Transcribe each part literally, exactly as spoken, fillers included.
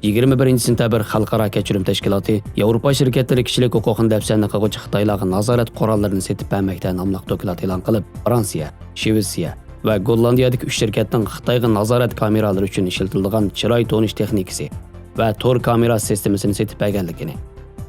يىگىرمە بىرىنچى سېنتەبىر خەلقئارا كەچۈرۈم تەشكىلاتى ياۋروپا شىركەتلىرى كىشىلىك ھوقۇقنى دەپسەندە قىلغۇچى خىتايلارغا نازارەت قوراللىرىنى سېتىپ بەرمەكتە ناملىق دوكلات ئېلان قىلىپ، فرانسىيە، شىۋېتسىيە ۋە گوللاندىيەدىكى ئۈچ شىركەتنىڭ خىتايغا نازارەت كامېرالىرى ئۈچۈن ئىشلىتىلىدىغان چىراي تونۇش تېخنىكىسى ۋە تور كامېرا سىستېمىسىنى سېتىپ بەرگەنلىكىنى،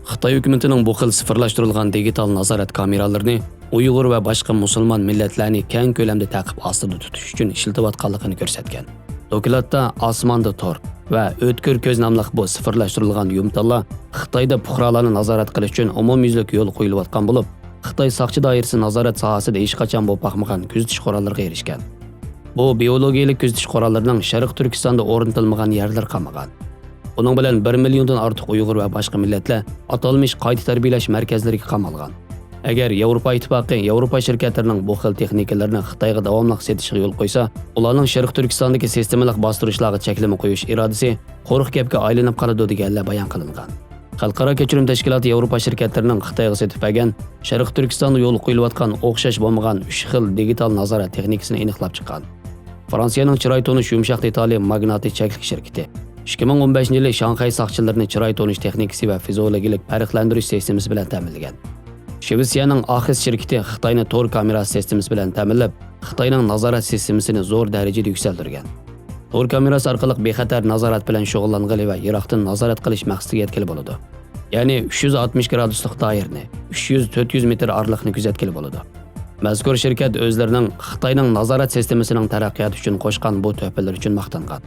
خىتاي ھۆكۈمىتىنىڭ بۇ خىل سىفىرلاشتۇرۇلغان دىگىتال نازارەت كامېرالىرىنى ئۇيغۇر ۋە باشقا مۇسۇلمان مىللەتلەرنى كەڭ كۆلەمدە تەقىب ئاستىدا تۇتۇش ئۈچۈن ئىشلىتىۋاتقانلىقىنى كۆرسەتكەن. دوكلاتتا ئاسماندا تور ۋە ئۆتكۈر كۆز ناملىق بۇ سىفىرلاشتۇرۇلغان يۇمتاللار خىتايدا پۇقرالارنى نازارەت قىلىش ئۈچۈن ئومۇميۈزلۈك يول قويۇلۇۋاتقان بولۇپ، خىتاي ساقچى دائىرىسى نازارەت ساھەسىدە ھېچقاچان بولۇپ باقمىغان كۆزىتىش قوراللىرىغا ئېرىشكەن. بۇ بىئولوگىيەلىك كۆزىتىش قوراللىرىنىڭ شەرقىي تۈركىستاندا ئورنىتىلمىغان يەرلىرى قالمىغان. بۇنىڭ بىلەن بىر مىليوندىن ئارتۇق ئۇيغۇر ۋە باشقا مىللەتلەر ئاتالمىش قايتا تەربىيەلەش مەركەزلىرىگە قامالغان. ئەگەر ياۋروپا ئىتتىپاقى ياۋروپا شىركەتلىرىنىڭ بۇ خىل تېخنىكىلىرىنى خىتايغا داۋاملىق سېتىشىغا يول قويسا، ئۇلارنىڭ شەرقىي تۈركىستاندىكى سىستېمىلىق باستۇرۇشلارغا چەكلىمە قويۇش ئىرادىسى قۇرۇق گەپكە ئايلىنىپ قالىدۇ، دېگەنلەر بايان قىلىنغان. خەلقئارا كەچۈرۈم تەشكىلاتى ياۋروپا شىركەتلىرىنىڭ خىتايغا سېتىپ بەرگەن، شەرقىي تۈركىستاندا يولغا قويۇلۇۋاتقان ئوخشاش بولمىغان ئۈچ خىل دىگىتال نازارەت تېخنىكىسىنى ئېنىقلاپ چىققان. فرانسىيەنىڭ چىراي تونۇش يۇمشاق دېتالى ماگناتى چەكلىك شىركىتى ئىككى مىڭ ئون بەشىنچى يىلى شاڭخەي ساقچىلىرىنى چىراي تونۇش تېخنىكىسى ۋە فىزىئولوگىيەلىك پەرقلەندۈرۈش سىستېمىسى بىلەن تەمىنلىگەن. شىۋېتسىيەنىڭ ئاخىس شىركىتى خىتاينى تور كامېرا سىستېمىسى بىلەن تەمىنلەپ، خىتاينىڭ نازارەت سىستېمىسىنى زور دەرىجىدە يۈكسەلدۈرگەن. تور كامېراسى ئارقىلىق بىخەتەر نازارەت بىلەن شۇغۇللانغىلى ۋە يىراقتىن نازارەت قىلىش مەقسىتىگە يەتكىلى بولىدۇ. يەنى ئۈچ يۈز ئاتمىش گرادۇسلۇق دائىرىنى، ئۈچ يۈز، تۆت يۈز مېتىر ئارىلىقنى كۆزەتكىلى بولىدۇ. مەزكۇر شىركەت ئۆزلىرىنىڭ خىتاينىڭ نازارەت سىستېمىسىنىڭ تەرەققىياتى ئۈچۈن قوشقان بۇ تۆھپىلىرى ئۈچۈن ماختانغان.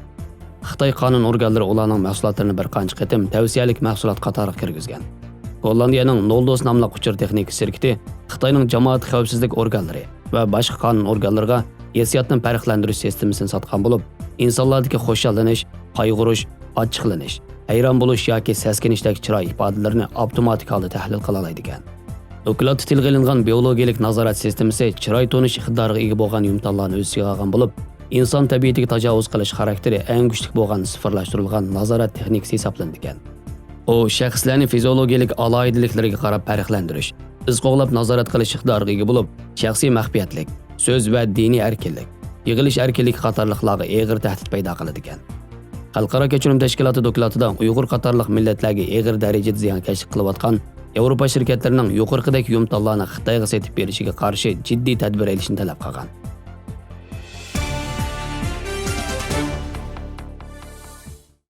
خىتاي قانۇن ئورگانلىرى ئۇلارنىڭ مەھسۇلاتلىرىنى بىر قانچە قېتىم تەۋسىيەلىك مەھسۇلات قاتارىغا كىرگۈزگەن. گوللاندىيەنىڭ نولدوس ناملىق ئۇچۇر تېخنىكا شىركىتى خىتاينىڭ جامائەت خەۋپسىزلىك ئورگانلىرى ۋە باشقا قانۇن ئورگانلىرىغا ھېسسىياتنى پەرقلەندۈرۈش سىستېمىسىنى ساتقان بولۇپ، ئىنسانلاردىكى خۇشاللىنىش، قايغۇرۇش، ئاچچىقلىنىش، ھەيران بولۇش ياكى سەسكىنىشتەك چىراي ئىپادىلىرىنى ئاپتوماتىك ھالدا تەھلىل قىلالايدىكەن. دوكلاتتا تىلغا ئېلىنغان بىئولوگىيەلىك نازارەت سىستېمىسى چىراي تونۇش ئىقتىدارىغا ئىگە بولغان يۇمتاللارنى ئۆز ئىچىگە ئالغان بولۇپ، ئىنسان تەبىئىتىگە تاجاۋۇز قىلىش خاراكتېرى ئەڭ كۈچلۈك بولغان سىفىرلاشتۇرۇلغان نازارەت تېخنىكىسى ھېسابلىنىدىكەن. ئۇ شەخسلەرنى فىزىئولوگىيەلىك ئالاھىدىلىكلىرىگە قاراپ پەرقلەندۈرۈش، ئىز قوغلاپ نازارەت قىلىش ئىقتىدارىغا ئىگە بولۇپ، شەخسىي مەخپىيەتلىك، سۆز ۋە دىنىي ئەركىنلىك، يىغىلىش ئەركىنلىكى قاتارلىقلارغا ئېغىر تەھدىت پەيدا قىلىدىكەن. خەلقئارا كەچۈرۈم تەشكىلاتى دوكلاتىدا ئۇيغۇر قاتارلىق مىللەتلەرگە ئېغىر دەرىجىدە زىيانكەشلىك قىلىۋاتقان ياۋروپا شىركەتلىرىنىڭ يۇقىرىقىدەك يۇمتاللارنى خىتايغا سېتىپ بېرىشىگە قارشى جىددىي تەدبىر ئېلىشنى تەلەپ قىلغان.